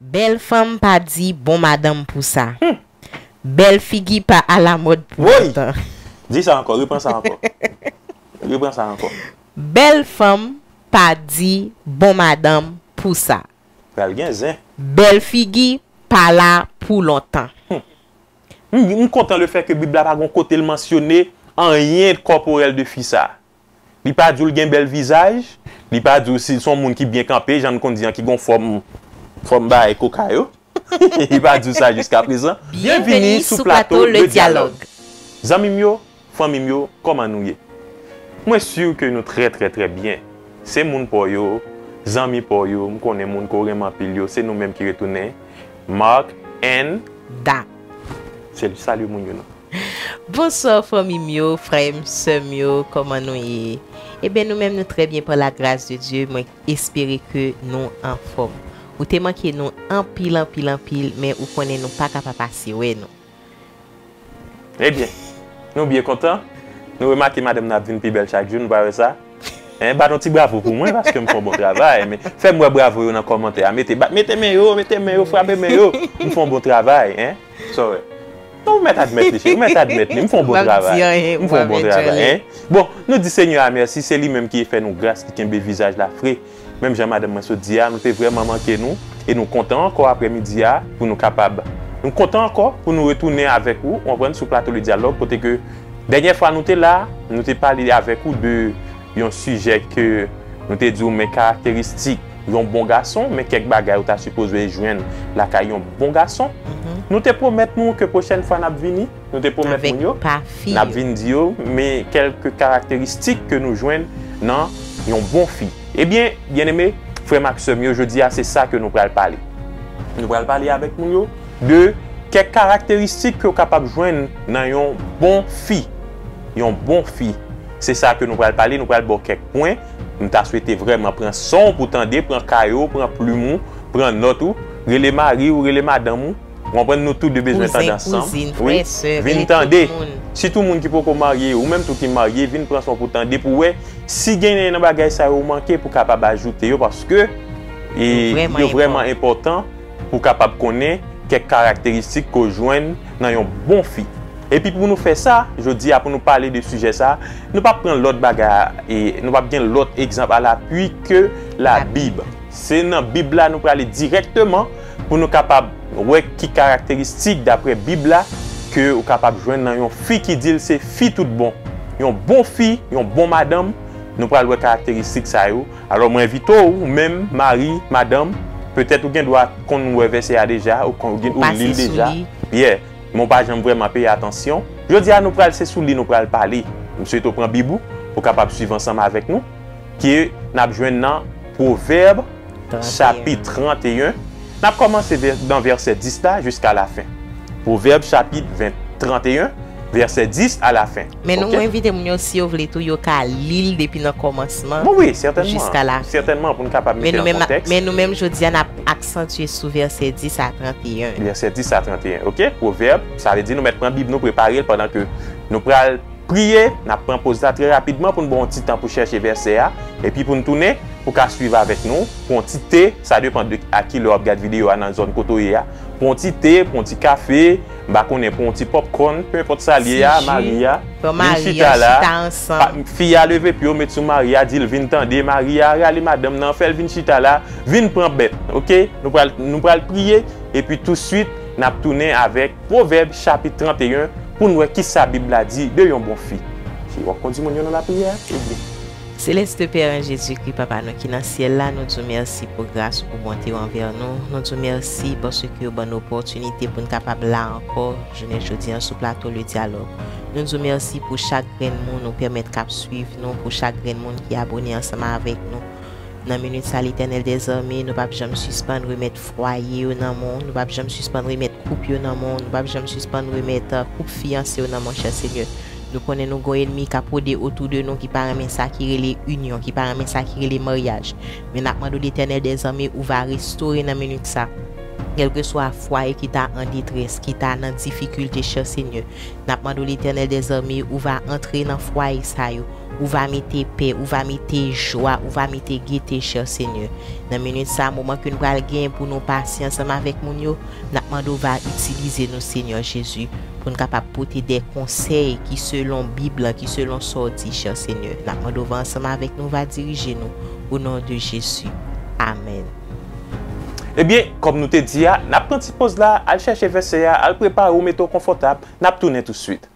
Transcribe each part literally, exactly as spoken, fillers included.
Bèl fanm pa di bon madanm pou sa. Bèl figi pa alamòd pou lontan. Di sa ankò, repran sa ankò. Repran sa ankò. Bèl fanm pa di bon madanm pou sa. Pral gen zen. Bèl figi pa la pou lontan. M, m kontan lefètke Bib la pa gon kote l mansyone anyen kòporèl de fi sa. Li pa di w l gen bèl vizaj, li pa di w si se yon moun ki byen kanpe, jan n konn di an, ki gon fòm, fòm bagay koka yo. Li pa di w sa jiskaprezan. Byenveni sou plato Le Dyalòg. Zanmi m yo, fanmi m yo, kòman nou ye? Mwen si ke nou trè, trè, trè byen. Se moun pa w yo, zanmi pa w yo, m konnen moun ke w renmen anpil yo, se nou menm ki retounen. Mark and Da. Se li, salye moun yo non. Bonswa fanmi m yo, frè m, sè m yo, kòman nou ye? Ebyen nou menm nou trè byen pa la gras de Dye, mwen espere ke nou anfòm. Ou te manke nou anpil, anpil, anpil, men ou konnen nou pa ka pa pase wè nou. Ebyen, nou byen kontan. Nou remake madanm nan ap vin pi bèl chak jou, nou pa wè sa? Hein, bat yon ti bravo pou mwen paske m fè yon bon travay. Men, fè m wè bravo yo nan kòmantè a. Mete, bat, mete men yo, mete men yo, frape men yo. M fè yon bon travay, hein? Sa w wè? Non, ou mèt admèt li, cheri. Ou mèt admèt li. M fè yon bon travay. M fè yon bon travay, hein? Bon, nou di Senyè a mèsi. Se li menm ki fè nou gras, ki kenbe vizaj la fre. Menm jan madanm mwen sot di a, nou te vrèman manke nou. E nou kontan ankò aprèmidi a pou nou kapab. Nou kontan ankò pou nou retounen avèk ou, ou konprann, sou plato Le Dyalòg, kote ke dènyè fwa nou te la, nou te pale avèk ou de yon sijè ke nou te di w men karakteristik yon bon gason, men kèk bagay ou ta sipoze jwenn lakay yon bon gason. Nou te pwomèt nou ke pwochèn fwa n ap vini, nou te pwomèt moun yo, n ap vin di yo, men kèlke karakteristik ke nou jwenn nan yon bon fi. Ebyen, byeneme, frè m ak sè m yo, jodi a se sa ke nou pral pale. Nou pral pale avèk moun yo de kèk karakteristik ke w kapab jwenn nan yon bon fi. Yon bon fi. Se sa ke nou pral pale, nou pral ba w kèk pwen. M ta swete vrèman pran san w pou tande, pran kaye w, pran plim ou, pran nòt ou, rele mari w, rele madanm ou. Ou konprann, nou tou de bezwen tande ansanm. Wi. Vin tande. Sitou moun ki poko marye, ou menm tou ki marye, vin pran san w pou tande, pou wè si genyen nan bagay sa yo ou manke pou kapab ajoute yo, paske e, yo vrèman enpòtan pou kapab konnen kèk karakteristik ke w jwenn nan yon bon fi. Epi pou nou fè sa, jodi a pou nou pale de sijè sa, nou p ap pran lòt bagay, e, nou p ap gen lòt egzanp alapui ke Labib. Se nan Bib la nou prale dirèkteman pou nou kapab wè ki karakteristik, daprè Bib la, ke ou kapab jwenn nan yon fi ki di l se fi tout bon. Yon bon fi, yon bon madanm, nou pral wè karakteristik sa yo. Alò, mwen envite w, ou menm, mari, madanm, petèt ou gen dwa konn wè vèsè a deja, ou konn, ou li l deja. Yeah. Men w pa janm vrèman peye atansyon. Jodi a, nou pral, se sou li nou pral pale. M swete w pran Bib ou, pou w kapab swiv ansanm avèk nou, ke n ap jwenn nan Pwovèb, chapit trannteyen. N ap kòmanse vè, nan vèsè dis la jiska lafen. Pwovèb, chapit ven, trannteyen, vèsè dis a lafen. Men nou envite moun yo, si yo vle tou, yo ka li l depi nan kòmansman jiska lafen. Sètènman, pou n kapab mete l an kontèks. Men nou menm, jodi a, n ap aksantye sou vèsè dis a trannteyen. Vèsè dis a trannteyen, oke? Pwovèb, sa vle di nou mèt pran Bib nou, prepare l pandan ke nou pral priye, n ap pran poz la trè rapidman pou n ba w yon ti tan pou chèche vèsè a, epi pou n tounen, pou ka swiv avèk nou, pran yon ti te, sa depann de a kilè w ap gad videyo a nan zòn kote w ye a, pran yon ti te, pran yon ti kafe, m pa konnen, pran yon ti popcorn, penenpòt sa l ye a, mari a, vin chita la, fi a leve pye w met sou mari a, di l vin tande, mari a rale madanm nan, fè l vin chita la, vin pran bèt, oke? Nou pral, nou pral priye, epi touswit, n ap tounen avèk Pwovèb chapit trannteyen pou n wè kisa Bib la di de yon bon fi. Si w ap kondi moun yo nan lapriyè, ebyen. Selès Pè an, Jezikri, Papa nou ki nan syèl la, nou di w mèsi pou gras ou, pou bonte w anvè nou. Nou di w mèsi paske w ban nou opòtinite pou n kapab la ankò, jounen jodi a, sou plato Le Dyalòg. Nou di w mèsi pou chak grenn moun ou pèmèt k ap swiv nou, pou chak grenn moun ki abòne ansanm avèk nou. Nan minit sa, Letènèl dèzame, nou p ap janm sispann remèt fwaye yo nan men w, nou p ap janm sispann remèt koup yo nan men w, nou p ap janm sispann remèt, uh, koup fiyanse yo nan men w, chè Senyè. Nou konnen nou gen yon ènmi k ap wode otou de nou, ki pa renmen sa ki rele inyon, ki pa renmen sa ki rele maryaj. Men n ap mande w, Letènèl dèzame, ou va restore nan minit sa. Kèlkeswa fwaye ki ta an detrès, ki ta nan difikilte, chè Senyè, n ap mande w, Letènèl dèzame, ou va antre nan fwaye sa yo. Ou va mete pè, ou va mete jwa, ou va mete gete, chè Senyè. Nan minit sa, moman ke n pral gen pou nou pase ansanm avèk moun yo, n ap mande w va itilize nou, Senyè Jezi, pou n kapab pote de konsèy ki selon Bib lan, ki selon sa w di, chè Senyè. N ap mande w va ansanm avèk nou, va dirije nou, o non de Jezi. Amèn. Ebyen, kòm nou te di a, n ap pran ti poz la, al chèche vèsè a, al prepare w, mete w konfòtab, n ap tounen tousuit.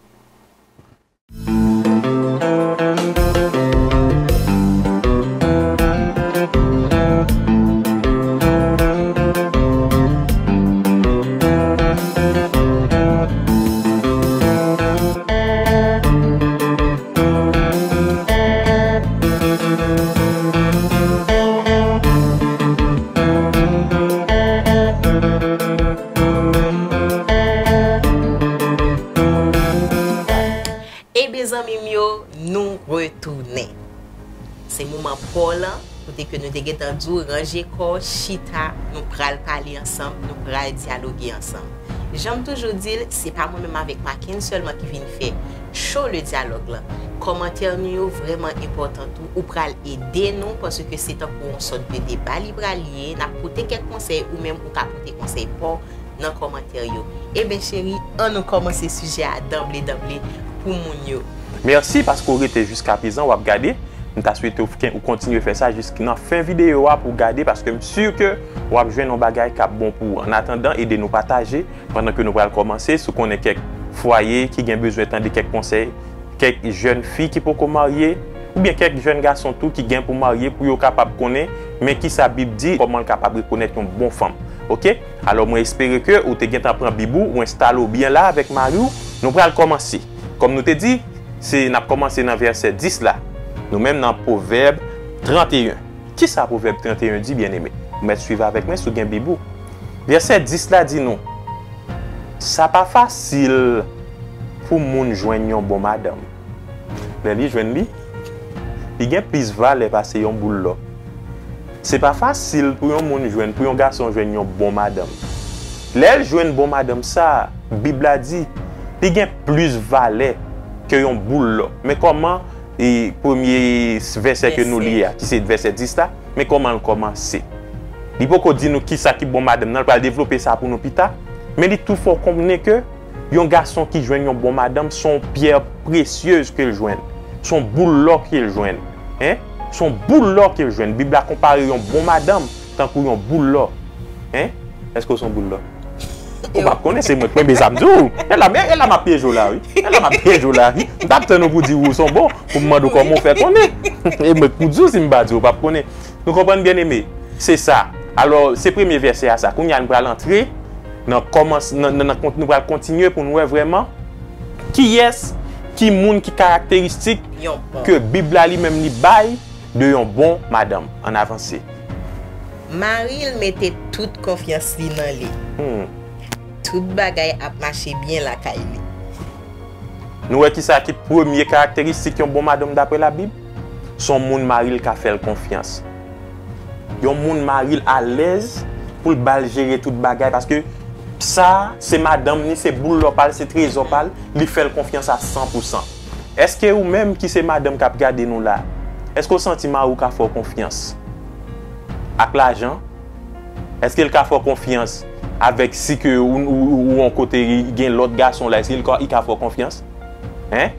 Ebyen, zanmi m yo, nou retounen. Se moman pa w lan, kote ke nou te gentan di w, ranje kò w, chita, nou pral pale ansanm, nou pral dyaloge ansanm. Jan m toujou di l, se pa mwen menm avèk Maken sèlman ki vin fè show le dyalòg lan. Kòmantè nou yo vrèman enpòtan tou. Ou pral ede nou, paske se tankou yon sòt de deba li pral ye. N ap pote kèk konsèy, ou menm ou ka pote konsèy pa w nan kòmantè yo. Eben cheri, ann nou kòmanse sijè a danble danble pou moun yo. Mèsi paske w rete jiskaprezan, w ap gade. M ta swete w, ou kontinye fè sa jis nan fen videyo a pou w gade, paske m si ke w ap jwenn yon bagay k ap bon pou ou. Annatandan, ede nou pataje pandan ke nou pral kòmanse. Si w konnen kèk fwaye ki gen bezwen tande kèk konsèy, kèk jèn fi ki poko marye, oubyen kèk jèn gason tou ki gen pou marye, pou yo kapab konnen, men kisa Bib di, kòman l kapab rekonèt yon bon fanm. Oke? Alò, mwen espere ke ou te gentan pran Bib ou, ou enstale w byen la avèk mari w. Nou pral kòmanse. Kòm nou te di, se, n ap kòmanse nan vèsè dis la. Nou menm nan Pwovèb tranteyen. Kisa Pwovèb tranteyen di, byeneme? Ou mèt swiv avèk mwen si w gen Bib ou. Vèsè dis la di nou, sa pa fasil pou moun jwenn yon bon madanm. Lè li jwenn li, li gen plis valè pase yon boul lò. Se pa fasil pou yon moun jwenn, pou yon gason jwenn yon bon madanm. Lè l jwenn bon madanm sa, Bib la di, li gen plis valè ke yon boul lò. Men kòman, e, premye vèsè ke nou li a, ki se vèsè dis la, men kòman l kòmanse. Li poko di nou kisa ki bon madanm nan, l pral devlope sa pou nou pita, men li tou fè w konnen ke yon gason ki jwenn yon bon madanm, se yon pyè presyez ke l jwenn. Se yon boul lò ke l jwenn. Hein? Se yon boul lò ke l jwenn. Bib la konpare yon bon madanm tankou yon boul lò. Hein? Èske w se yon boul lò? Ou p ap konnen, se mwen k renmen sa m di w. E la, e la m ap pyeje w la, wi. E la m ap pyeje w la, wi. M t ap tann ou pou di w ou se yon bon, pou m mande w kòman w fè konnen. E mwen k pou di w si m pa di w, ou p ap konnen. Nou konprann, byeneme? Se sa. Alò, se premye vèsè a sa. Kounye a, nou pral antre nan kòmans-, nan, nan, nan kont-, nou pral kontinye pou n wè vrèman kiyès, ki moun, ki karakteristik ke Bib la li menm li bay de yon bon madanm. Ann avanse. Mari l mete tout konfyans li nan li. Hmm. Tout bagay ap mache byen lakay li. Nou wè kisa ki premye karakteristik yon bon madanm daprè Labib? Se yon moun mari l ka fè l konfyans. Yon moun mari l alèz pou l ba l jere tout bagay, paske sa, se madanm ni, se boul lò pa l, se trezò pa l, li fè l konfyans a san pou san. Èske ou menm ki se madanm k ap gade nou la, èske w santi mari w ka fè w konfyans ak lajan? Èske l ka fè w konfyans avèk si ke ou, ou, ou, ou yon kote gen lòt gason la, èske l ka, li ka fè w konfyans? Hein?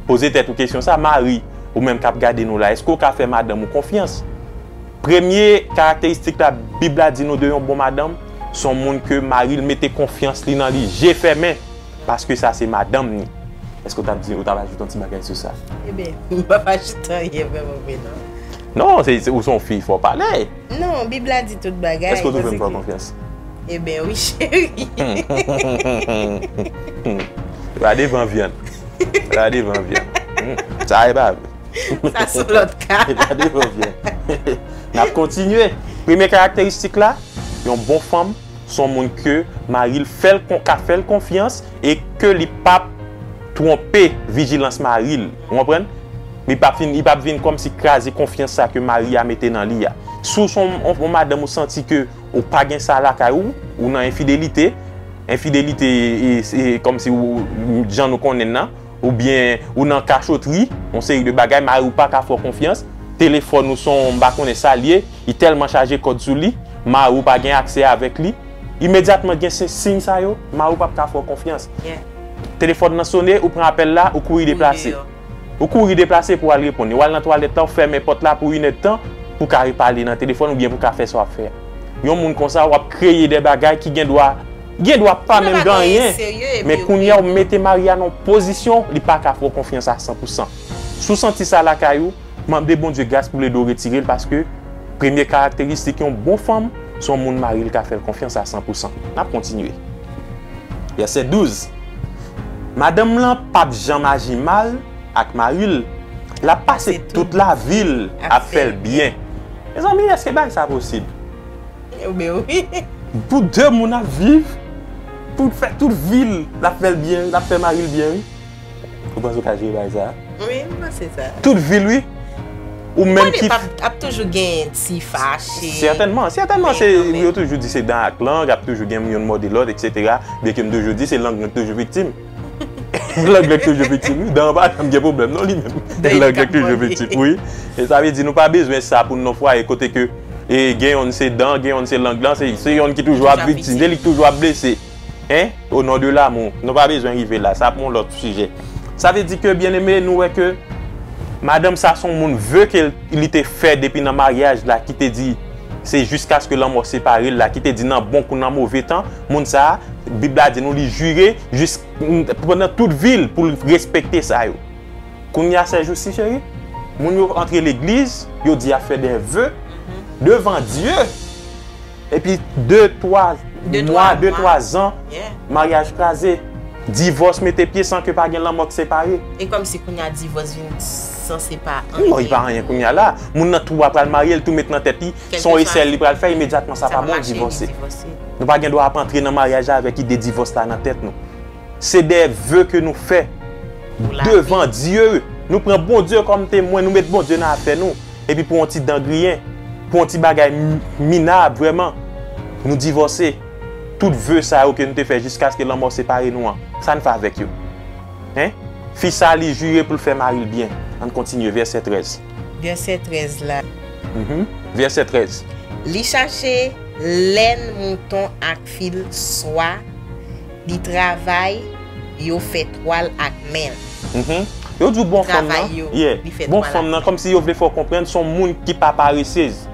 Poze tèt ou kesyon sa, mari, ou menm k ap gade nou la, èske w ka fè madanm ou konfyans? Premye karakteristik la Bib la di nou de yon bon madanm, se yon moun ke mari l mete konfyans li nan li, je fèmen, paske sa se madanm ni. Èske w t ap di, ou t ap ajoute yon ti bagay sou sa? Eben, m p ap ajoute anyen vrèman vre, non. Non, se, se, ou se yon fi, fò w pale. Non, Bib la di tout bagay. Èske w toujou fè m fè w konfyans? Eben wi, cheri. Pa devan vyann. Pa devan vyann. Hmm. Sa e pa vre. Sa se lòt ka. Pa devan vyann. N ap kontinye. Premye karakteristik la, yon bon fanm, se yon moun ke mari l fè l kon-, ka fè l konfyans e ke li p ap twonpe vijilans mari l. Ou konprann? Li p ap fin, li p ap vin kòmsi kraze konfyans sa ke mari a mete nan li a. Si w se yon, yon, yon madanm ou santi ke ou pa gen sa lakay ou, ou nan enfidelite, enfidelite e, e, kòmsi ou, jan nou konnen l nan, oubyen ou nan kachotri, yon seri de bagay, mari w pa ka fè w konfyans, telefòn ou se yon m pa konnen sa l ye, li tèlman chaje kòd sou li, mari w pa gen aksè avèk li. Imedyatman gen se siy sa yo, mari w p ap ka fè w konfyans. Telefòn nan sone, ou pran apèl la, ou kouri deplase. Ou kouri deplase pou w al reponn li. W al nan twalèt la, ou fèmen pòt la pou inèdtan, pou w ka repale nan telefòn oubyen pou w ka fè sa w ap fè a. Yon moun konsa, w ap kreye de bagay ki gen dwa, gen dwa pa menm gen anyen. Men kounye a, w mete mari a nan yon pozisyon, li pa ka fè w konfyans a san pou san. Si w santi sa lakay ou, mande Bondye gras pou l ede w retire l, paske premye karakteristik yon bon fanm, se yon moun mari l ka fè l konfyans a san pou san. N ap kontinye. Vèsè douz. Madanm lan p ap janm aji mal ak mari l. L ap pase tout lavi l ap fè l byen. Mezanmi, èske bagay sa posib? Wi. Pou de moun ap viv, pou fè tout vi l, l ap fè l byen, l ap fè mari l byen, wi. Ou panse w ka jere bagay sa? Wi, m panse sa. Tout vi l, wi. Ou menm ki ap toujou gen ti fache. Sètènman, sètènman, se, yo toujou di se dan ak lang, ap toujou gen youn mòde lòt, etsetera. Byenke m toujou di se lang nan k toujou viktim. Lang nan k toujou viktim, wi. Dan an pa janm gen pwoblèm, non, li menm. Lang nan k toujou viktim, wi. E sa vle di nou pa bezwen sa pou n nan fwaye kote ke, e, gen yonn se dan, gen yonn se lang lan, se, se yonn ki toujou ap viktim, se li ki toujou ap blese. Hein? Au nom de l'amour. Nou pa bezwen rive la. Sa pou yon lòt sijè. Sa vle di ke, byeneme, nou wè ke madanm sa se yon moun ve ke li te fè depi nan maryaj la, ki te di se jiskaske lanmò separe l la, ki te di nan bon kou nan move tan, moun sa, Bib la di nou li jire jis, pandan tout vi l pou l respekte sa yo. Kounye a, sèjousi, cheri, moun yo antre legliz, yo di y ap fè de ve devan Dye. Epi de, twa mwa, de, twa zan, maryaj kraze. Divòs mete pye san ke pa gen lanmò k separe. E kòmsi kounye a divòs vin sanse pa anyen. Non, li pa anyen kounye a la. Moun nan tou a pral marye, l tou met nan tèt li, se yon esèy li pral fè, imedyatman sa pa bon, divòse. Nou pa gen dwa ap antre nan maryaj la avèk ide divòs la nan tèt nou. Se de ve ke nou fè devan Dye. Nou pran Bondye kòm temwen, nou met Bondye nan afè nou. Epi pou yon ti dan griyen, pou yon ti bagay m-, minab vrèman, nou divòse. Tout ve sa yo ke nou te fè jiskaske lanmò separe nou an, sa n fè avèk yo? Hein? Fi sa, li jire pou l fè mari l byen. Ann kontinye, vèsè trèz. Vèsè trèz la. Mhm. Vèsè trèz. Li chache lèn mouton ak fil swa, li travay, yo fè twal ak men l. Mhm. Yo di w bon fanm nan, yeah, bon fanm nan, kòmsi yo vle fè w konprann se yon moun ki pa paresez.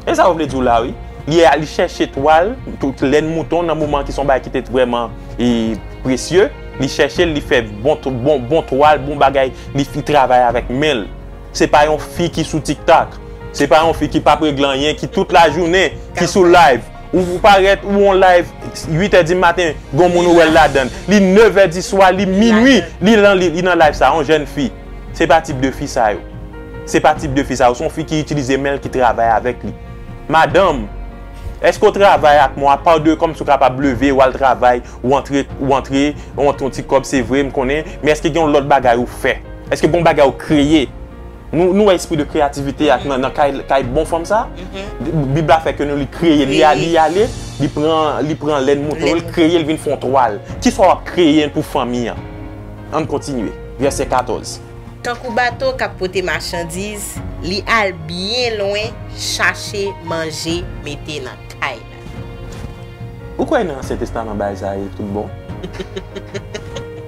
E sa yo vle di w la, wi. Li, li chèche twal, tout lèn mouton nan moman ki se yon bagay ki te vrèman, e, presye. Li chèche l, li fè bon, bon, bon twal, bon bagay, li, li travay avèk men l. Se pa yon fi ki sou TikTok. Se pa yon fi ki p ap regle anyen, ki tout lajounen, ki sou live. Ou, ou parèt, ou on live uit è di maten, gon moun ou wè l ladann. Li nevè di swa, li minui, li nan, li, li nan live sa, on jèn fi. Se pa tip de fi sa yo. Se pa tip de fi sa yo. Se yon fi ki itilize men l, ki travay avèk li. Madanm, èske w travay ak mwen, apa de kòmsi w kapab leve, w al travay, ou antre, ou antre, ou antre yon ti kòb, se vre, m konnen, men èske gen yon lòt bagay ou fè? Èske gen yon bagay ou kreye? Nou, nou wè espri de kreyativite ak nan, nan kay, kay bon fanm sa? Bib la fè ke nou li kreye, li a-, li ale, li pran, li pran lèn mouton, li kreye, li vin fè yon twal. Kisa w ap kreye pou fanmi an? Ann kontinye. Vèsè katòz. Tankou bato k ap pote machandiz, li al byen lwen chache manje mete nan kay la. Ou kwè nan Ansyen Testaman bagay sa yo tout bon?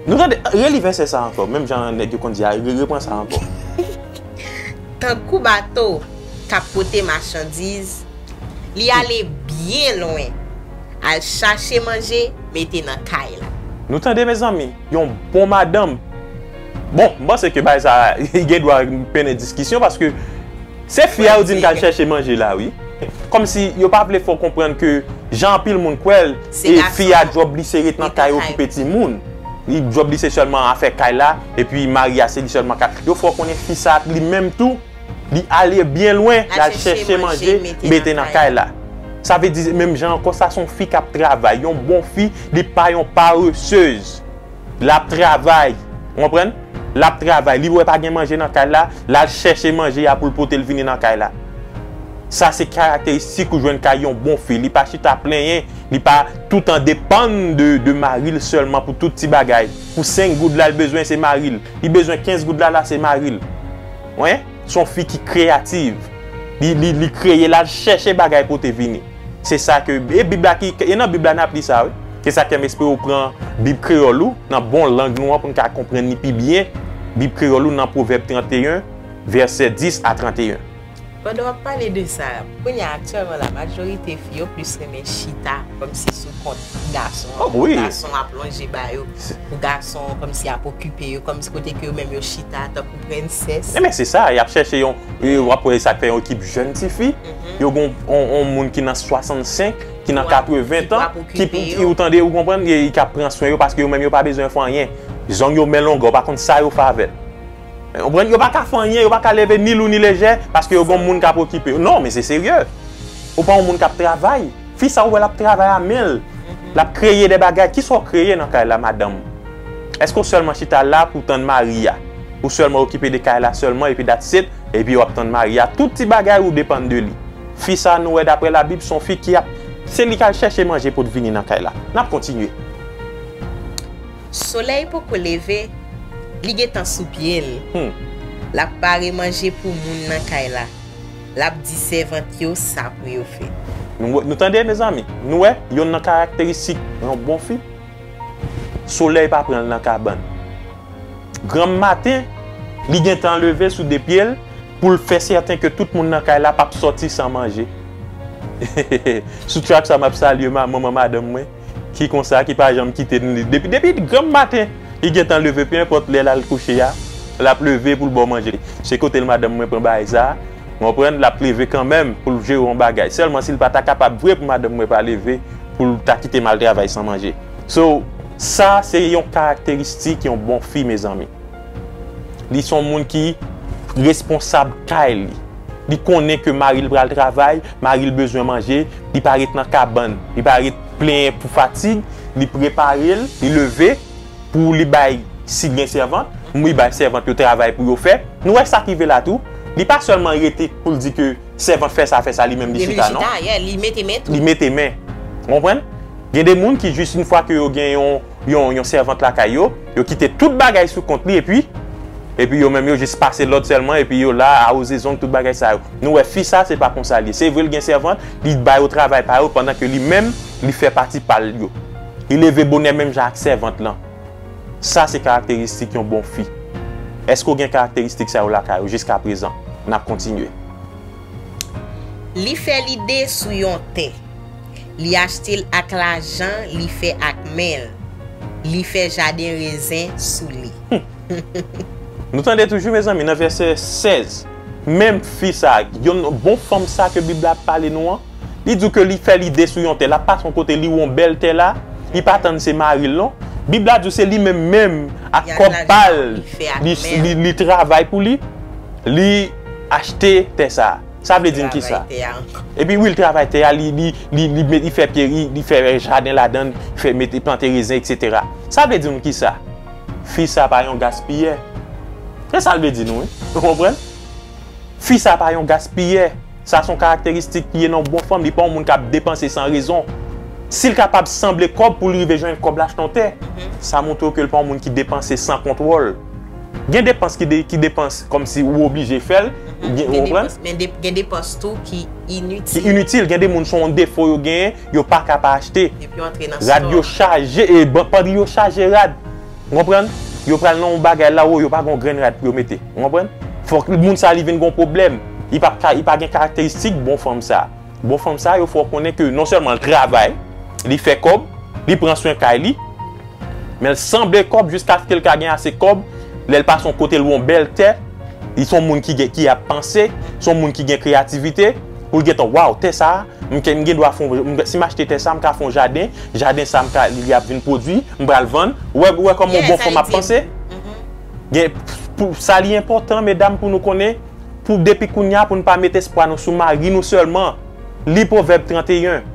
Nou tande, reli vèsè sa ankò, menm jan nèg yo konn di a, re-, repran sa ankò. Tankou bato k ap pote machandiz, li ale byen lwen, al chache manje, mete nan kay la. Nou tande, mezanmi, yon bon madanm. Bon, m panse ke bagay sa, gen dwa mennen diskisyon, paske se fi a yo di n t al chèche manje la, wi. Kòmsi yo pa vle fè w konprann ke jan anpil moun kwè l, e fi a djòb li se ret nan kay okipe timoun. Li djòb li se sèlman afè kay la, epi mari a se li sèlman k ap. Yo fè w konnen fi sa li menm tou, li ale byen lwen, l al chèche manje, mete nan kay la. Sa vle di, menm jan ankò, sa se yon fi k ap travay. Yon bon fi, li pa yon paresez. L ap travay. Ou konprann? L ap travay. Li wè pa gen manje nan kay la, l al chèche manje a pou l pote l vini nan kay la. Sa se karakteristik ou jwenn kay yon bon fi. Li pa chita plenyen Li pa toutan depann de, de mari l sèlman pou tout ti bagay. Pou senk goud la, l bezwen se mari l. Li bezwen kenz goud la, la se mari l. Wen? Se yon fi ki kreyativ. Li, li, li kreye, l al chèche bagay pote vini. Se sa ke, e Bib la ki, e nan Bib la n ap li sa, wi. Se sa k fè m espere w pran Bib kreyòl ou, nan bon lang nou an, pou n ka konprann li pi byen. Bib kreyòl ou nan Pwovèb trannteyen, vèsè dis a trannteyen. Pandan w ap pale de sa, kounye a aktyèlman la, majorite fi yo plis renmen chita kòmsi sou kont gason an. Oh, wi. Gason ap lonje ba yo, pou gason kòmsi ap okipe yo, kòmsi kote ke yo menm yo chita tankou prensès. Ebyen, se sa, y ap chèche yon, w ap wè sa k fè yon ekip jèn tifi, yo gon yon, yon moun ki nan swasannsenk, ki nan katreven tan, ki, ou tande, ou konprann, ki ap pran swen yo paske yo menm yo pa bezwen fè anyen. Zong yo men longa, ou pa konn sa yo fè avè l. Ou konprann? Yo pa ka fè anyen, yo pa ka leve ni lou ni lejè, paske yo gon moun k ap okipe yo. Non, men se serye. Ou pa yon moun k ap travay. Fi sa ou wè l ap travay a men l. L ap kreye de bagay. Kisa w kreye nan kay la, madanm? Èske w sèlman chita la pou w tann mari a? Ou sèlman okipe de kay la sèlman, epi that's it, epi w ap tann mari a? Tout ti bagay ou depann de li. Fi sa nou wè daprè Labib, se yon fi ki ap, se li k al chèche manje pou l vini nan kay la. N ap kontinye. Solèy poko leve, li gentan sou pye l. L ap pare manje pou moun nan kay la. L ap di sèvant yo sa pou yo fè. Nou, nou tande, mezanmi? Nou wè, yonn nan karakteristik yon bon fi, solèy pa pran l nan kabann. Granm maten, li gentan leve sou de pye l pou l fè sèten ke tout moun nan kay la p ap sòti san manje. Sou track sa, m ap salye ma-, manman madanm mwen, ki konsa, ki pa janm kite n li. Depi, depi granm maten, li gentan leve, pe enpòt lè l al kouche a, l ap leve pou l ba w manje. Se kote l madanm mwen pran bagay sa, w konprann, l ap leve kanmenm pou l jere yon bagay. Sèlman si l pa ta kapab vre pou madanm mwen pa leve, pou l ta kite m al travay san manje. So, sa se yon karakteristik yon bon fi, mezanmi. Li se yon moun ki responsab kay li. Li konnen ke mari l pral travay, mari l bezwen manje, li pa ret nan kabann, li pa ret plenyen pou fatig, li prepare l, li leve pou li bay, si l gen sèvant, li bay sèvant yo travay pou yo fè. Nou wè sa k rive la tou. Li pa sèlman rete pou l di ke sèvant fè sa, fè sa, li menm li chita, non. Li mete men tou. Li mete men. Ou konprann? Gen de moun ki jis yon fwa ke yo gen yon, yon, yon sèvant lakay yo, yo kite tout bagay sou kont li, epi, epi yo menm yo jis pase lòd sèlman, epi yo la, awoze zong, tout bagay sa yo. Nou wè fi sa, se pa konsa li ye. Se vre l gen sèvant, li ba yo travay pa yo, pandan ke li menm, li fè pati pa l yo. Li leve bonè menm jan ak sèvant lan. Sa se karakteristik yon bon fi. Èske w gen karakteristik sa yo lakay ou jiskaprezan? N ap kontinye. Li fè lide sou yon tè. Li achte l ak lajan li fè ak men l. Li fè jaden rezen sou li. Nou tande toujou, mezanmi, nan vèsè sèz. Menm fi sa, yon bon fanm sa ke Bib la ap pale nou an, li di w ke li fè lide sou yon tè. L ap pase yon kote, li wè yon bèl tè la, li pa tann se mari l non. Bib la di w se li menm menm ak kòb pa l, li, li, li travay pou li, li achte tè sa. Sa vle di n kisa? Epi wi, l travay tè a, li, li, li, li, li fè pye, li, li fè jaden ladan, fè mete, plante rezen, etsetera. Sa vle di n kisa? Fi sa pa yon gaspiyè. Se sa l vle di nou, wi. Ou konprann? Fi sa pa yon gaspiyè. Sa se yon karakteristik ki ye nan yon bon fanm. Li pa yon moun k ap depanse san rezon. Si l kapab sanble kòb pou l rive jwenn kòb l achte yon tè, sa montre w ke l pa yon moun ki depanse san kontwòl. Gen depans ki de, ki depans kòmsi ou oblije fè l. Ou konprann? Men de, gen depans tou ki initil. Ki initil. Gen de moun se yon defo yo genyen, yo pa ka pa achte. Rad yo chaje, e, padri yo chaje rad. Ou konprann? Yo pral nan yon bagay la, wo, yo pa gen yon grenn rad pou yo mete. Ou konprann? Fòk moun sa li vin gen yon pwoblèm. Li pa ka, li pa gen karakteristik bon fanm sa. Bon fanm sa, yo fè w konnen ke non sèlman l travay, li fè kòb, li pran swen kay li, men l sanble kòb jiskaske l ka gen ase kòb, lè l pase yon kote l wè yon bèl tè, li se yon moun ki gen, ki ap panse, se yon moun ki gen kreyativite, pou l gentan, waw, tè sa, m gen, m gen dwa fè yon, si m achte tè sa, m ka fè yon jaden, jaden sa m ka, li ap vin pwodui, m pral vann. Ou wè, ou wè kòman yon bon fanm ap panse? Gen, pou, sa li enpòtan, medam, pou nou konnen, pou depi kounya, pou n pa met espwa nou sou mari nou sèlman. Li Pwovèb trannteyen.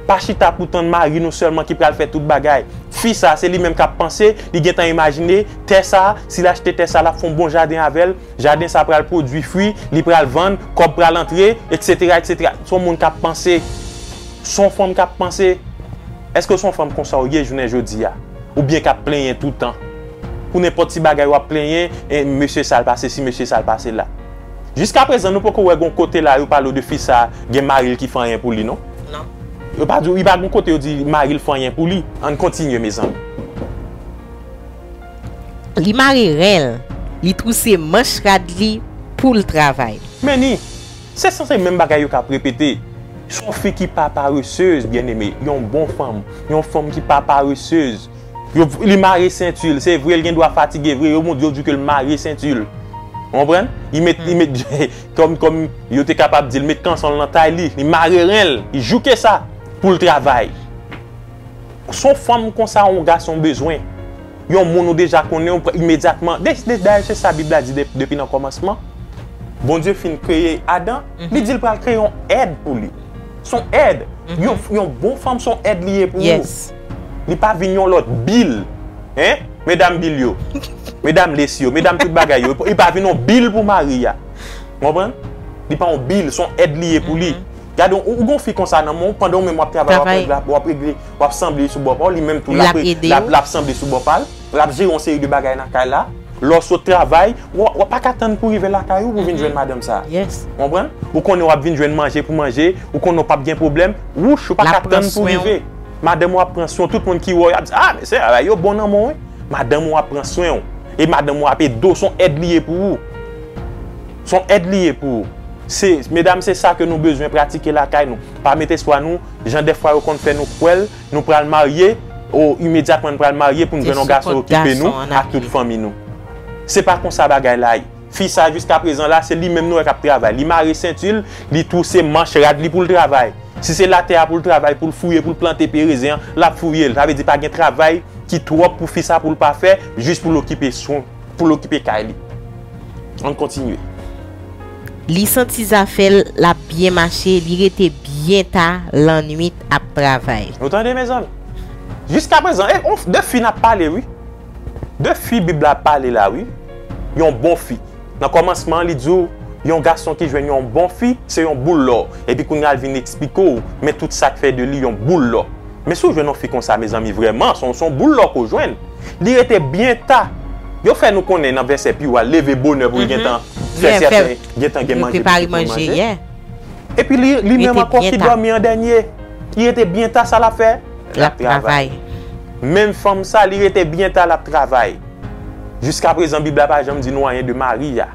Pa chita pou tann mari nou sèlman ki pral fè tout bagay. Fi sa, se li menm k ap panse, li gentan imajine, tè sa, si l achte tè sa, l ap fè yon bon jaden avè l, jaden sa pral pwodui fwi, li pral vann, kòb pral antre, etsetera, etsetera. Se yon moun k ap panse. Se yon fanm k ap panse. Èske w se yon fanm konsa w ye jounen jodi a? Oubyen k ap plenyen toutan? Pou nenpòt ti bagay w ap plenyen, e mesye sa l pase si, mesye sa l pase la. Jiskaprezan, nou poko wè gon kote la yo pale w de fi sa gen mari l ki fè anyen pou li, non? Non. Yo pa di w, li pa gon kote yo di mari l fè anyen pou li. Ann kontinye, mezanmi. Li mare ren l, li twouse manch rad li pou l travay. Men ni, se sanse menm bagay yo k ap repete. Se yon fi ki pa paresez, byeneme, yon bon fanm, yon fanm ki pa paresez. Yo, li mare senti l, se vre, l gen dwa fatige vre, yo moun yo di ke l mare senti l. Ou konprann? Li met, li met, kòm, kòm yo te kapab di l, met kanson l nan tay li, li mare ren l, li jouke sa pou l travay. Se yon fanm konsa yon gason bezwen. Yon moun ou deja konnen, ou pran imedyatman. De, de, dayè, se sa Bib la di de, depi nan kòmansman. Bondye fin kreye Adan, li di l pral kreye yon èd pou li. Se yon èd. Yon, yon bon fanm, se yon èd li ye pou ou. Li pa vin yon lòt bil. Hein? Medam bil yo. Medam lesi yo. Medam tout bagay yo. Li pa vin yon bil pou mari a. Ou konprann? Li pa yon bil, se yon èd li ye pou li. Gade, ou, ou gon fi konsa nan men w, pandan ou menm w ap travay, w ap regle, w ap regle, w ap sanble sou bò pa w, li menm tou, l ap, l ap, l ap sanble sou bò pa l, l ap jere yon seri de bagay nan kay la. Lè w sot travay, w, w pa ka tann pou rive lakay ou pou vin jwenn madanm sa. Ou konprann? Ou konnen w ap vin jwenn manje pou manje, ou konnen w p ap gen pwoblèm, wouch, ou pa ka tann pou rive. Madanm ou ap pran swen w, tout moun ki wè w, y ap di, ah, mesye, bagay yo bon nan men w, wi. Madanm ou ap pran swen w. E madanm ou ap ede w, se yon èd li ye pou ou. Se yon èd li ye pou ou. Se, medam, se sa ke nou bezwen pratike lakay nou. Pa met espwa nou, jan dèfwa yo konn fè nou kwè l, nou pral marye, o, imedyatman nou pral marye pou nou jwenn yon gason okipe nou ak tout fanmi nou. Se pa konsa bagay la ye. Fi sa jiskaprezan la, se li menm nou wè k ap travay. Li mare senti l, li twouse manch rad li pou l travay. Si se latè a pou l travay, pou l fouye, pou l plante pye rezen an, l ap fouye l. Sa vle di pa gen travay ki twòp pou fi sa pou l pa fè, jis pou l okipe swen, pou l okipe kay li. Ann kontinye. Li santi zafè l ap byen mache, li rete byen ta lannwit ap travay. Nou tande, mezanmi? Jiskaprezan, e, on, de fi n ap pale, wi. De fi Bib la pale la, wi. Yon bon fi. Nan kòmansman an, li di w, yon gason ki jwenn yon bon fi, se yon boul lò. Epi kounye a, l vin eksplike w, men tout sa k fè de li yon boul lò. Men si w jwenn yon fi konsa, mezanmi, vrèman, se yon, se yon boul lò ke w jwenn. Li rete byen ta. Yo fè nou konnen nan vèsè pi wo a, l leve bonè pou l gentan fè sèten, gentan gen manje pou tout moun manje. Epi li, li menm ankò ki dòmi an dènye, li rete byen ta, sa l ap fè? L ap travay. Menm fanm sa, li rete byen ta, l ap travay. Jiskaprezan, Bib la pa janm di nou anyen de mari a.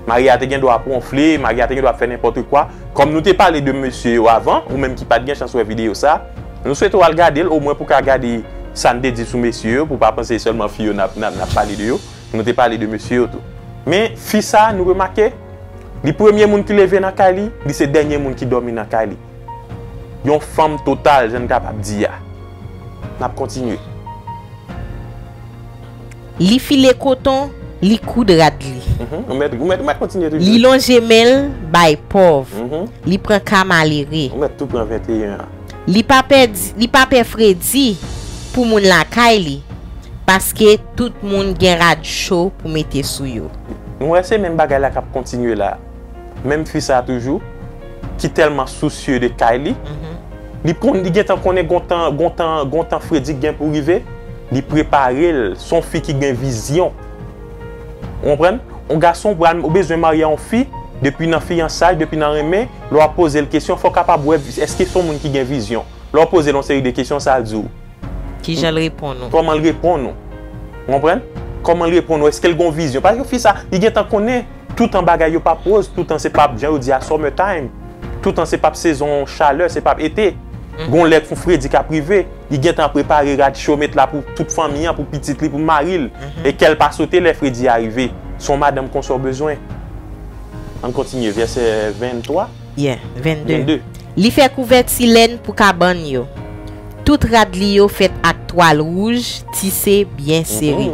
Mari a te gen dwa ap wonfle, mari a te gen dwa ap fè nenpòt kwa. Kòm nou te pale de mesye yo avan, ou menm ki pa t gen chans wè videyo sa, nou swete w al gade l, omwen pou w ka gade sa n te di sou mesye yo, pou w pa panse se sèlman fi yo n ap, n ap, n ap pale de yo. Nou te pale de mesye yo tou. Men, fi sa, nou remake, li premye moun ki leve nan kay li, li se dènye moun ki dòmi nan kay li. Yon fanm total, jan n kapab di a. N ap kontinye. Li file koton, li koud rad li. Mhm. Ou mèt, ou mèt, ou mèt kontinye toujou. Li lonje men l bay pòv. Mhm. Li pran ka malere. Ou mèt tou pran venteyen an. Li pa pè di, li pa pè fredi pou moun lakay li, paske tout moun gen rad cho pou mete sou yo. Nou wè se menm bagay la k ap kontinye la. Menm fi sa toujou, ki tèlman sousye de kay li, li konn, li gentan konnen gon tan, gon tan, gon tan fredi k gen pou rive, li prepare l, se yon fi ki gen vizyon. Ou konprann? Yon gason, ou pral, ou bezwen marye a yon fi, depi nan fiyansay, depi nan renmen, lè w ap poze l kesyon, fò w kapab wè èske se yon moun ki gen vizyon. Lè w poze l yon seri de kesyon, sa l di w. Kijan l reponn ou? Kòman l reponn ou? Ou konprann? Kòman l reponn ou? Èske l gen yon vizyon? Paske fi sa, li gentan konnen toutan bagay yo p ap woz, toutan se p ap, jan yo di a summer time. Toutan se p ap sezon chalè, se p ap ete. Gon lè k fon fredi k ap rive. Li gentan prepare rad cho, met la pou tout fanmi an, pou pitit li, pou mari l. E kè l pa sote lè fredi a rive. Se yon madanm konsa w bezwen. Ann kontinye, vèsè venntwa. Yeah, vennde. Vennde. Li fè kouvèti lenn pou kabann yo. Tout rad li yo fèt ak twal wouj, tise byen sere.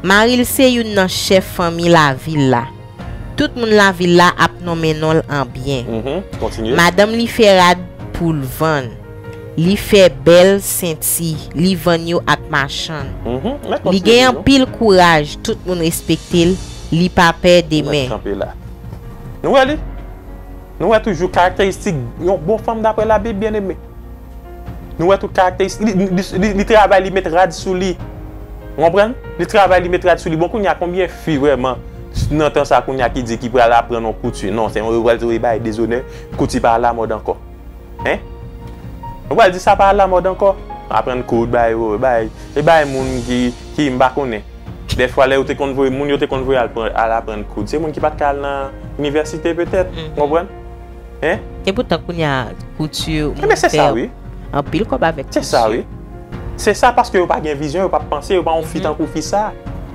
Mari l se youn nan chèf fanmi lavil la. Tout moun lavil la ap nonmen non l an byen. Madanm li fè rad pou l vann. Li fè bèl senti, li vann yo ak machann. Li gen anpil kouraj, tout moun respekte l, li pa pè demen. Nou wè li? Nou wè toujou karakteristik yon bon fanm daprè Labib, byeneme. Nou wè tout karakteristik. Li, li, li, li travay, li met rad sou li. Ou konprann? Li travay, li met rad sou li. Bon, kounye a, konbyen fi vrèman nan tan sa kounye a ki di ki pral aprann yon kouti? Non, se yon, yo pral di, wi, bay dezonè, kouti pa alamòd ankò. Hein? Yo pral di sa pa alamòd ankò. Aprann koud, bay, bay, e bay moun ki, ki m pa konnen. Dèfwa, lè yo te konn voye moun, yo te konn voye al, pran- al aprann koud. Se moun ki pa t ka al nan inivèsite, petèt. Ou konprann? Hein? Epoutan, kounye a, kouti, Ebyen, se sa, wi. Anpil kòb avèk Se sa, wi. Se sa, paske yo pa gen vizyon, yo pa panse, yo pa yon fi tankou fi sa.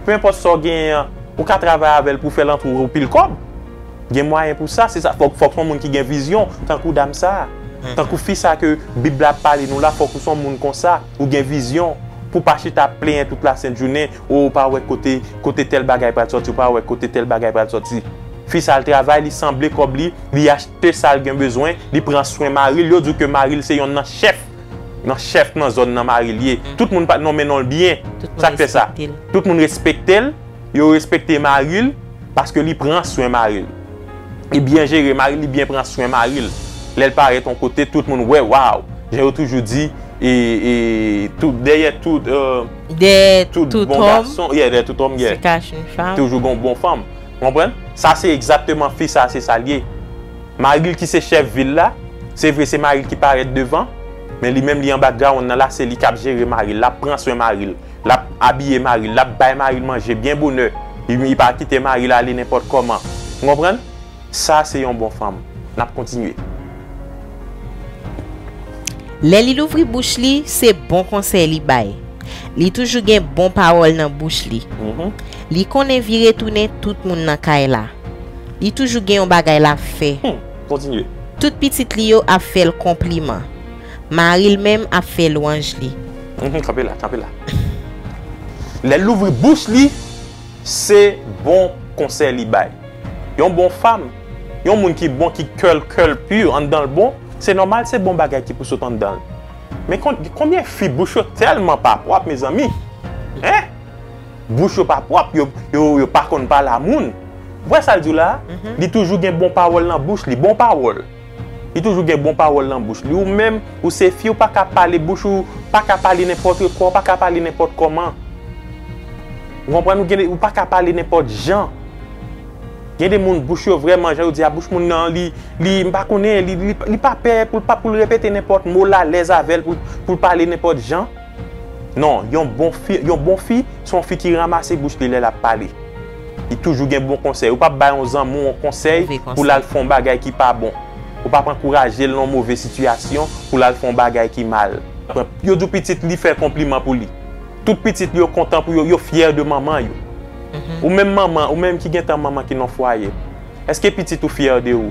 Peu importe sa w genyen an, ou ka travay avè l pou fè l antre w pil kòb. Gen mwayen pou sa, se sa. Fòk, fòk se yon moun ki gen vizyon, tankou dam sa. Tankou fi sa ke Bib la ap pale nou la, fòk ou se yon moun konsa, ou gen vizyon. Pou pa chita ap plenyen tout la sent jounen, o, ou pa wè kote, kote tèl bagay pral sòti, ou pa wè kote tèl bagay pral sòti. Fi sa al travay, li sanble kòb li, li achte sa l gen bezwen, li pran swen mari l, yo di w ke mari l se yonn nan chèf, nan chèf nan zòn nan mari l ye. Tout moun pa t nonmen non l byen. Sa k fè sa. Tout moun respekte l, yo respekte mari l, paske li pran swen mari l. Li byen jere mari l, li byen pran swen mari l. Lè l parèt yon kote, tout moun wè, waw. Jan yo toujou di, e, e, tout, dèyè tout, euh, Dèyè tout tout bon òm, gason, yeah, dèyè tout òm, se yeah. kache yon fanm. Toujou gon bon fanm. Konprann? Sa se egzakteman fi sa, se sa l ye. Mari l ki se chèf vil la, se vre se mari l ki parèt devan, men li menm li an background nan la, se li k ap jere mari l, l ap pran swen mari l, l ap abiye mari l, l ap bay mari l manje byen bonè. Li, li pa kite mari l ale nenpòt kòman. Ou konprann? Sa se yon bon fanm. N ap kontinye. Lè li louvri bouch li, se bon konsèy li bay. Li toujou gen bon pawòl nan bouch li. Mhm. Li konnen vire tounen tout moun nan kay la. Li toujou gen yon bagay l ap fè. Hmm. Kontinye. Tout pitit li yo ap fè l konpliman. Mari l menm ap fè lwanj li. Mhm, kanpe la, kanpe la. Lè l louvri bouch li, se bon konsèy li bay. Yon bon fanm, yon moun ki bon, ki kè l, kè l pi, anndan l bon, se nòmal, se bon bagay ki pou sot anndan l. Men kon- konbyen fi bouch yo tèlman pa pwòp, mezanmi? Hein? Bouch yo pa pwòp, yo, yo, yo pa konn pale a moun. Ou wè sa l di w la? Li toujou gen bon pawòl nan bouch li, bon pawòl. Li toujou gen bon pawòl nan bouch li. Ou menm, ou se fi, ou pa ka pale bouch ou, pa ka pale nenpòt kò, pa ka pale nenpòt kòman. Ou konprann? Ou gen, ou pa ka pale nenpòt jan. Gen de moun, bouch yo vrèman, jan yo di a, bouch moun nan, li, li, m pa konnen, li, li, li pa pè pou l pa, pou l repete nenpòt mo, l alèz avè l, pou, pou l pale nenpòt jan. Non, yon bon fi, yon bon fi, se yon fi ki ranmase bouch li lè l ap pale. Li toujou gen bon konsèy. Ou p ap bay yon zanmi w yon konsèy pou l al fè yon bagay ki pa bon. Ou p ap ankouraje l nan yon move sitiyasyon pou l al fè yon bagay ki mal. Yo di w pitit li fè konpliman pou li. Tout pitit li yo kontan pou yo, yo fyè de manman yo. Ou menm manman, ou menm ki gentan manman ki nan fwaye, èske pitit ou fyè de ou?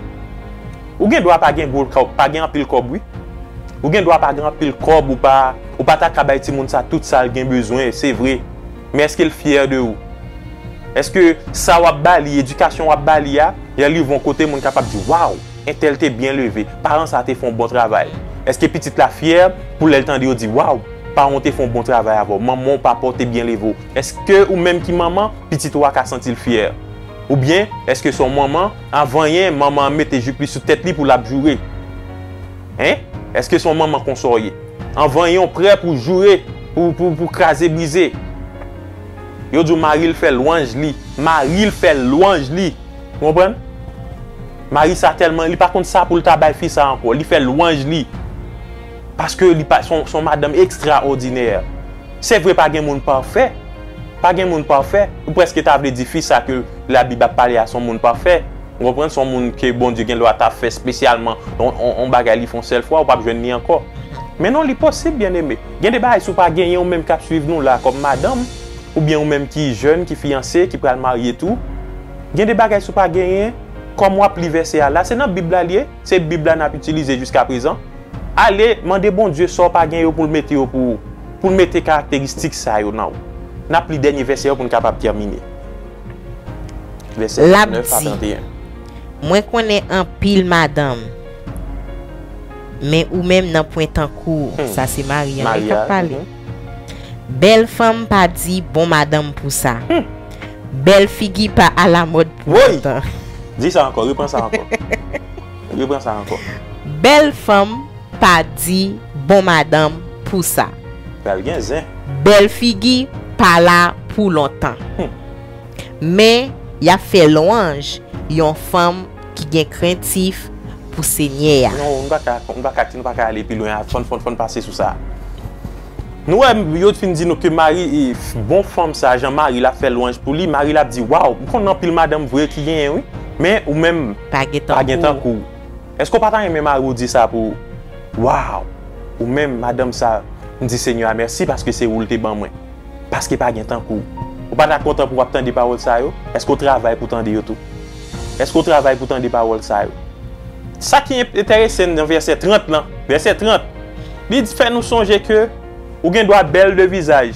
Ou gen dwa pa gen gwo kòb, pa gen anpil kòb, wi. Ou gen dwa pa gen anpil kòb, ou pa, ou pa ta ka bay timoun sa tout sa l gen bezwen, se vre. Men èske l fyè de ou? Èske sa w ap ba li, edikasyon w ap ba li a, lè l rive yon kote, moun kapab di, waw, entèl te byen leve, paran sa te fè yon bon travay? Èske pitit la fyè pou lè l tande yo di, waw, paran w te fè yon bon travay avè w, manman w, papa w te byen leve w? Èske ou menm ki manman, pitit ou a ka santi l fyè? Oubyen, èske se yon manman, anvan anyen, manman an mete jip li sou tèt li pou l ap joure? Hein? Èske se yon manman konsa w ye? Anvan anyen, w prè pou joure, pou, pou, pou kraze brize. Yo di w mari l fè lwanj li. Mari l fè lwanj li. Ou konprann? Mari sa tèlman, li pa konn sa pou l ta bay fi sa ankò. Li fè lwanj li. Paske li pa, se yon, se yon madanm ekstraòdinè. Se vre, pa gen moun pafè. Pa gen moun pafè. Ou prèske ta vle di fi sa ke Labib ap pale a se yon moun pafè. Ou konprann? Se yon moun ke Bondye gen dwa ta fè espesyalman yon, yon, yon bagay li fè yon sèl fwa, ou p ap jwenn li ankò. Men non, li posib, byeneme. Gen de bagay, si w pa genyen, ou menm k ap swiv nou la kòm madanm, oubyen ou menm ki jèn, ki fiyanse, ki pral marye tou, gen de bagay, si w pa genyen, kòm w ap li vèsè a la, se nan Bib la l ye, se Bib la n ap itilize jiskaprezan. Ale, mande Bondye sa w pa gen yo pou l mete yo pou ou, pou l mete karakteristik sa yo nan ou. N ap li dènye vèsè yo pou n kapab tèmine. Vèsè vennèf a trannteyen. Mwen konnen anpil madanm, men ou menm nanpwen tankou w. Sa se Mari an wi k ap pale. Bèl fanm pa di bon madanm pou sa. Bèl figi pa alamòd pou lontan. Di sa ankò, repran sa ankò. Repran sa ankò. Bèl fanm pa di bon madanm pou sa. Pral gen zen. Bèl figi pa la pou lontan. Men, y ap fè lwanj yon fanm ki gen krentif pou Senyè a. Non, nou pa ka, nou pa ka, nou pa ka ale pi lwen. Fòn, fòn, fòn pase sou sa. Nou wè, yo fin di nou ke mari, bon fanm sa, jan mari l ap fè lwanj pou li, mari l ap di, waw, m konn anpil madanm vre ki genyen, wi. Men, ou menm, pa gen tankou w. Èske w pa ta renmen mari w di sa pou ou? Waw! Ou menm, madanm sa, m di Senyè a mèsi paske se ou l te ban mwen. Paske pa gen tankou w. Ou pa ta kontan pou w ap tande pawòl sa yo? Èske w travay pou tande yo tou? Èske w travay pou tande pawòl sa yo? Sa ki enterese m nan vèsè trant lan, vèsè trant, li fè nou sonje ke ou gen dwa bèl de vizaj,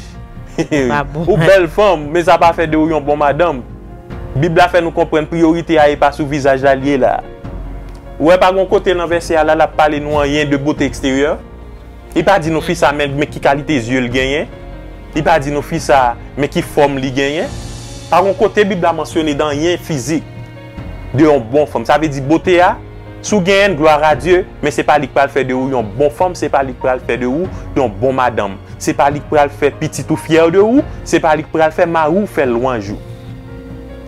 ou bèl fanm, men sa pa fè de ou yon bon madanm. Bib la fè nou konprann priyorite a e pa sou vizaj la l ye la. Ou wè pa gon kote nan vèsè a la l ap pale nou anyen de bote eksteryè. Li pa di nou fi sa men, men ki kalite zye l genyen. Li pa di nou fi sa men ki fòm li genyen. Pa gon kote Bib la mansyone de anyen fizik de yon bon fanm. Sa vle di bote a, si w genyen l, glwa a Dye, men se pa li k pral fè de ou yon bon fanm, se pa li k pral fè de ou yon bon madanm. Se pa li k pral fè pitit ou fyè de ou, se pa li k pral fè mari w fè lwanj ou.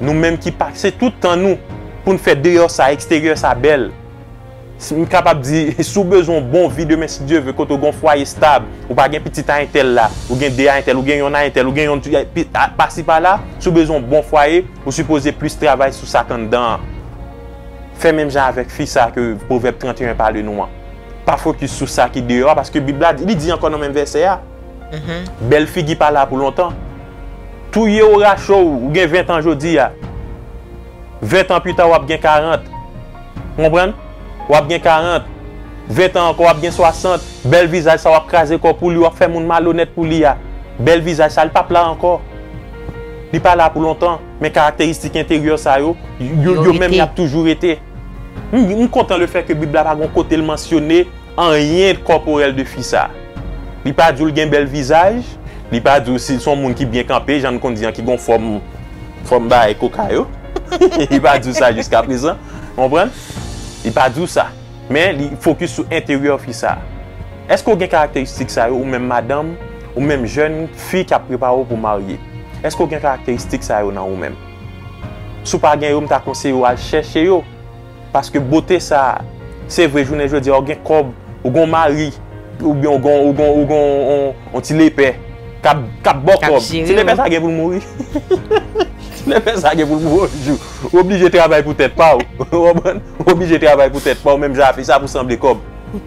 Nou menm ki pase tout tan nou pou n fè deyò sa, eksteryè sa bèl. M kapab di, si w bezwen yon bon vi demen, si Dye ve, kote w gen yon fwaye stab, ou pa gen pitit a entèl la, ou gen de a entèl, ou gen yonn a entèl, ou gen yonn pasi pala, si w bezwen yon bon fwaye, ou sipoze plis travay sou sa k anndan an. Fè menm jan avèk fi sa ke Pwovèb trannteyen pale nou an. Pa fokis sou sa ki deyò a, paske Bib la, li di ankò nan menm vèsè a, bèl figi pa la pou lontan. Touye w, rache w, ou gen ven tan jodi a. Ven tan pita, w ap gen karant. Ou konprann? W ap gen karant. Ven tan ankò, w ap gen swasant. Bèl vizaj sa, w ap kraze kò pou li, w ap fè moun malonèt pou li a. Bèl vizaj sa, li p ap la ankò. Li pa la pou lontan. Men karakteristik enteryè sa yo, yo, yo menm, y ap toujou rete. M, m kontan lefètke Bib la pa gon kote l mansyone anyen kòporèl de fi sa. Li pa di w l gen bèl vizaj, li pa di w si l se yon moun ki byen kanpe, jan n konn di an, ki gon fòm, fòm bagay koka yo. Li pa di w sa jiskaprezan, ou konprann? Li pa di w sa. Men li fokis sou enteryè fi sa. Èske w gen karakteristik sa yo, ou menm madanm, ou menm jèn fi k ap prepare w pou w marye? Èske w gen karakteristik sa yo nan ou menm? Si w pa gen yo, m ta konseye w al chèche yo. Paske bote sa, se vre, jounen jodi a, ou gen kòb, ou gen yon mari, oubyen ou gen, ou gen, ou gen yon, yon ti lepè k ap, k ap ba w kòb. Ti lepè sa gen pou l mouri. Ti lepè sa gen pou l mouri yon jou. Ou oblije travay pou tèt pa w. Ou konprann? Ou oblije travay pou tèt pa w, menm jan a fi sa pou sanble kòb.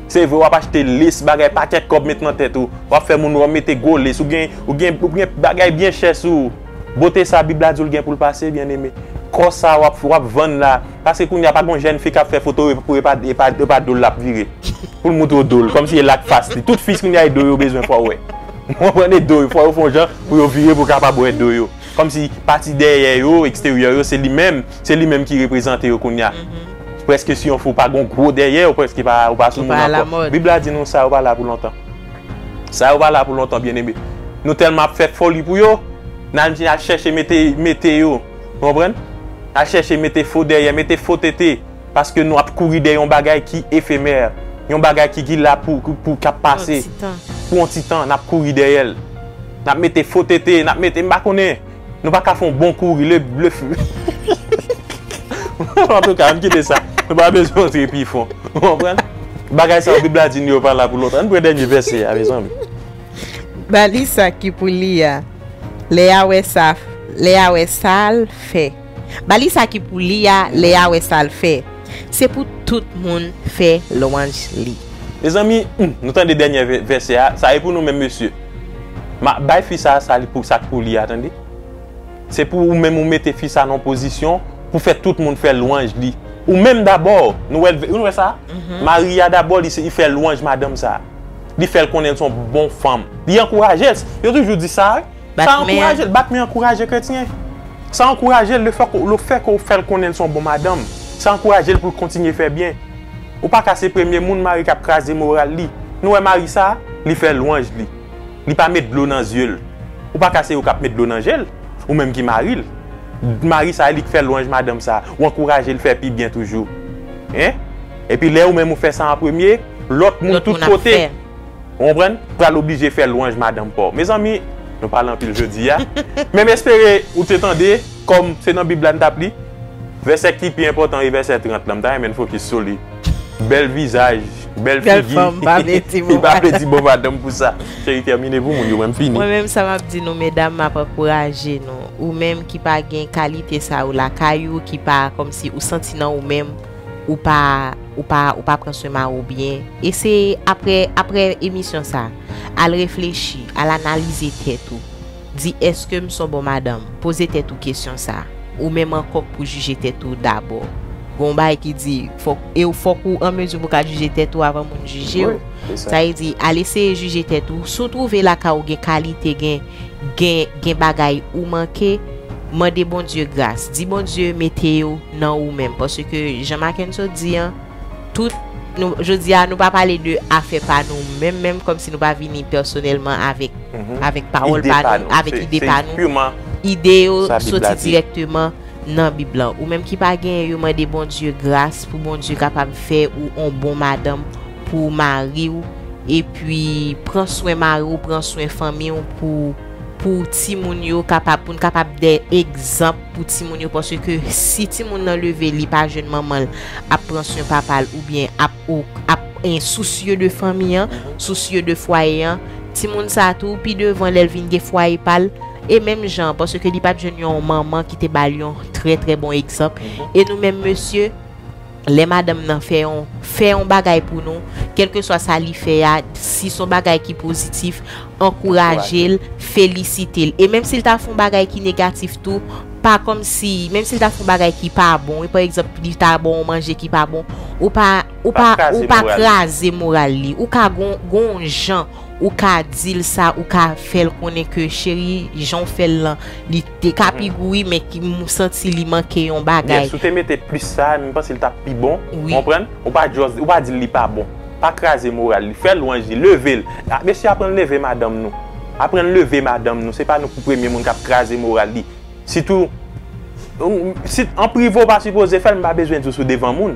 Se vre, w ap achte lace, bagay, pakèt kòb met nan tèt ou. W ap fè moun wè w mete gwo lace. Ou gen, ou gen, ou gen bagay byen chè sou ou. Bote sa Bib la di w l gen pou l pase, byeneme. Kò sa w ap, w ap vann la. Paske kounye a pa gon jèn fi k ap fè foto pou e pa, e pa, e pa do l l ap vire. Pou l moutre w do l. Kòmsi e la k fas li. Tout fi kounye a e do yo bezwen fò w wè. Ou konprann, e do yo. Fò yo fè yon jan pou yo vire pou w kapab wè do yo. Kòmsi pati dèyè yo, eksteryè yo, se li menm, se li menm ki reprezante yo kounye a. Prèske si yon fwa w pa gon gwo dèyè, ou prèske pa, ou pa sou moun ankò. Bib la di nou sa yo pa la pou lontan. Sa yo pa la pou lontan, byeneme. Nou tèlman ap fè foli pou yo, n al, al chèche mete, mete yo. Ou konprann? Al chèche mete fo dèyè, mete fo tete. Paske nou ap kouri dèyè yon bagay ki efemè. Yon bagay ki, ki la pou, pou, pou k ap pase. Pou yon ti tan, n ap kouri dèyè l. N ap mete fo tete, n ap mete, m pa konnen. Nou pa ka fè yon bon kouri, le, le. Antouka, ann kite sa. Nou pa bezwen antre pi fon. Ou konprann? Bagay sa yo, Bib la di nou yo pa la pou lontan. Ann pran dènye vèsè a, mezanmi. Ba li sa ki pou li a, lè a wè sa, lè a wè sa l fè. Ba li sa ki pou li a, lè a wè sa l fè. Se pou tout moun fè lwanj li. Mezanmi, hmm, nou tande dènye vè-, vèsè a, sa e pou nou menm, mesye. Ma, bay fi sa, sa li pou, sa k pou li a, tande. Se pou ou menm ou mete fi sa nan pozisyon pou fè tout moun fè lwanj li. Ou menm dabò, nou wè, nou wè sa? Mari a dabò, li, li fè lwanj madanm sa. Li fè l konnen l se yon bon fanm. Li ankouraje l. Yo toujou di sa, wi. Sa ankouraje l, bat men ankouraje kretyen. Sa ankouraje l, le fè ke, le fè ke w fè l konnen l se yon bon madanm. Sa ankouraje l pou l kontinye fè byen. Ou pa ka se premye moun mari k ap kraze moral li. Nou wè mari sa, li fè lwanj li. Li pa met dlo nan zye l. Ou pa ka se ou k ap met dlo nan je l, ou menm ki mari l. Mari sa, li k fè lwanj madanm sa, ou ankouraje l fè pi byen toujou. Hein? Epi lè ou menm ou fè sa an premye, lòt moun tout kote. Ou konprann? Pral oblije fè lwanj madanm pa w. Mezanmi, nou pale anpil jodi a. Men m espere ou te tande, kòm se nan Bib la n t ap li. Vèsè ki pi enpòtan e vèsè trant lan, m ta renmen n fokis sou li. Bèl vizaj, bèl figi. Bèl fanm pa vle di bon madanm. Li pa vle di bon madanm pou sa. Cheri, tèmine pou moun yo, mwen m fini. Mwen menm, sa m ap di nou, medam, m ap ankouraje nou. Ou menm ki pa gen kalite sa yo lakay ou, ki pa, kòmsi ou santi nan ou menm, ou pa, ou pa, ou pa pran swen mari w byen. Eseye, apre, apre emisyon sa, al reflechi, al analize tèt ou. Di, èske m s on bon madanm? Poze tèt ou kesyon sa. Ou menm ankò k pou jije tèt ou dabò. Gon bagay ki di, fòk, e w fòk ou an mezi pou w ka jije tèt ou avan moun jije w. Wi, se sa. Sa vle di, al eseye jije tèt ou. Si w twouve lakay ou gen kalite, gen, gen, gen bagay ou manke, mande Bondye gras. Di Bondye mete yo nan ou menm. Paske, jan Mackenson di an, tout, nou, jodi a, nou pa pale de afè pa nou menm, menm kòmsi nou pa vini pèsonèlman avèk, avèk pawòl pa nou, avèk ide pa nou. Ide yo soti dirèkteman nan Bib la. Ou menm ki pa genyen yo, mande Bondye gras pou Bondye kapab fè ou on bon madanm pou mari w, epi pran swen mari w, pran swen fanmi w pou, pou timoun yo kapab, pou n kapab de egzanp pou timoun yo, paske si timoun nan leve, li pa jwenn manman l ap pran swen papa l oubyen ap, ap en sousye de fanmi an, sousye de fwaye an, timoun sa tou, pi devan, lè l vin gen fwaye pa l, e menm jan, paske li pa t jwenn yon manman ki te ba l yon trè, trè bon egzanp. E nou menm mesye, lè madanm nan fè yon, fè yon bagay pou nou, kèlkeswa sa li fè a, si s on bagay ki pozitif, ankouraje l, felisite l. E menm si l ta fè yon bagay ki negatif tou, pa kòmsi, menm si l ta fè yon bagay ki pa bon, e pa egzanp, li ta ba w yon manje ki pa bon, ou pa, ou pa, ou pa kraze moral li. Ou ka gon, gon jan ou ka di l sa, ou ka fè l konnen ke, cheri, jan w fè l lan, li te ka pi gou wi, men ki m santi li manke yon bagay. Yes, ou te mete plis sa, m panse l t ap pi bon. Wi. Ou konprann? Ou pa just, ou pa di l li pa bon. Pa kraze moral li. Fè lwanj li. Leve l. A, mesye, aprann leve madanm nou. Aprann leve madanm nou. Se pa nou ki premye moun k ap kraze moral li. Sitou, ou, si, an prive, ou pa sipoze fè l, m pa bezwen di w sou devan moun.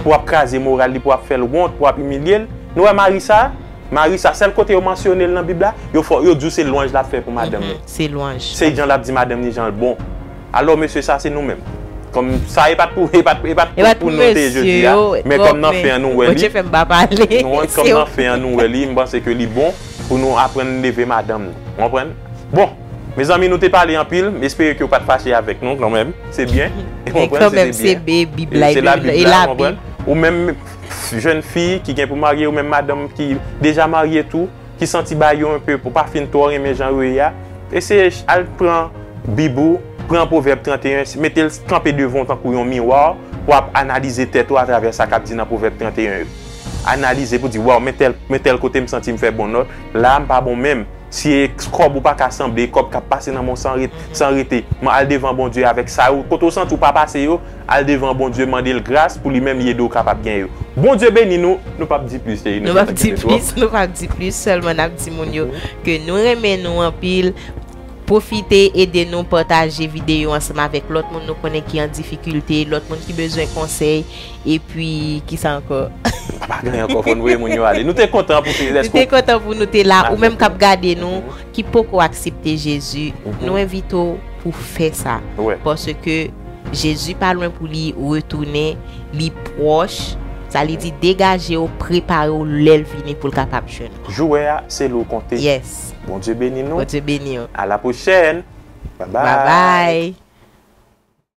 Pou w ap kraze moral li, pou w ap fè l wont, pou w ap imilye l. Nou wè mari sa? Mari sa, sèl kote yo mansyone l nan Bib la, yo fò, yo di w se lwanj l ap fè pou madanm li. Se lwanj. Se jan l ap di madanm li jan l bon. Alò, mesye, sa se nou menm. Kòm sa, e pa t pou, e pa t, e pa t pou nou te jodi a, men kòm nan fen an nou wè li, nou wè, kòm nan fen an nou wè li, m panse ke li bon pou nou aprann leve madanm nou. Ou konprann? Bon, mezanmi, nou te pale anpil, m espere ke w pa t fache avèk nou kanmenm. Se byen. Ou konprann? Se te byen. Se Bib la, e se Labib la, ou konprann? Ou menm jèn fi ki gen pou marye, ou menm madanm ki deja marye tou, ki santi bagay yo enpe, ou pa fin twò renmen jan yo ye a, eseye al pran Bib ou, pran Pwovèb trannteyen, mete l kanpe devan w tankou yon miwa, pou w ap analize tèt ou atravè sa k ap di nan Pwovèb trannteyen yo. Analize pou di, waw, men tèl, men tèl kote m santi m fè bon nòt, la a m pa bon menm. Si e kòb ou pa ka sanble, e kòb k ap pase nan men w san ret-, san rete, men al devan Bondye avèk sa yo, kote w santi w pa pase yo, al devan Bondye, mande l gras pou li menm li ede w kapab gen yo. Bondye beni nou, nou p ap di plis, cheri, nou p ap di plis, nou p ap di plis, sèlman n ap di moun yo ke nou renmen nou anpil. Pwofite ede nou pataje videyo ansanm avèk lòt moun nou konnen ki an difikilte, lòt moun ki bezwen konsèy, epi kisa ankò? Pa gen ankò, fò n voye moun yo ale. Nou te kontan pou te, nou te kontan pou nou te la, ou menm k ap gade nou, ki poko aksepte Jezi, nou envite w pou fè sa. Paske Jezi pa lwen pou li retounen, li pwòch. Sa li di, degaje w, prepare w, lè l vini pou l kapab jwenn ou. Jouwè a, se li w konte. Yes. Bondye beni nou. Bondye beni w. A la pwochèn. Bye bye. Bye bye.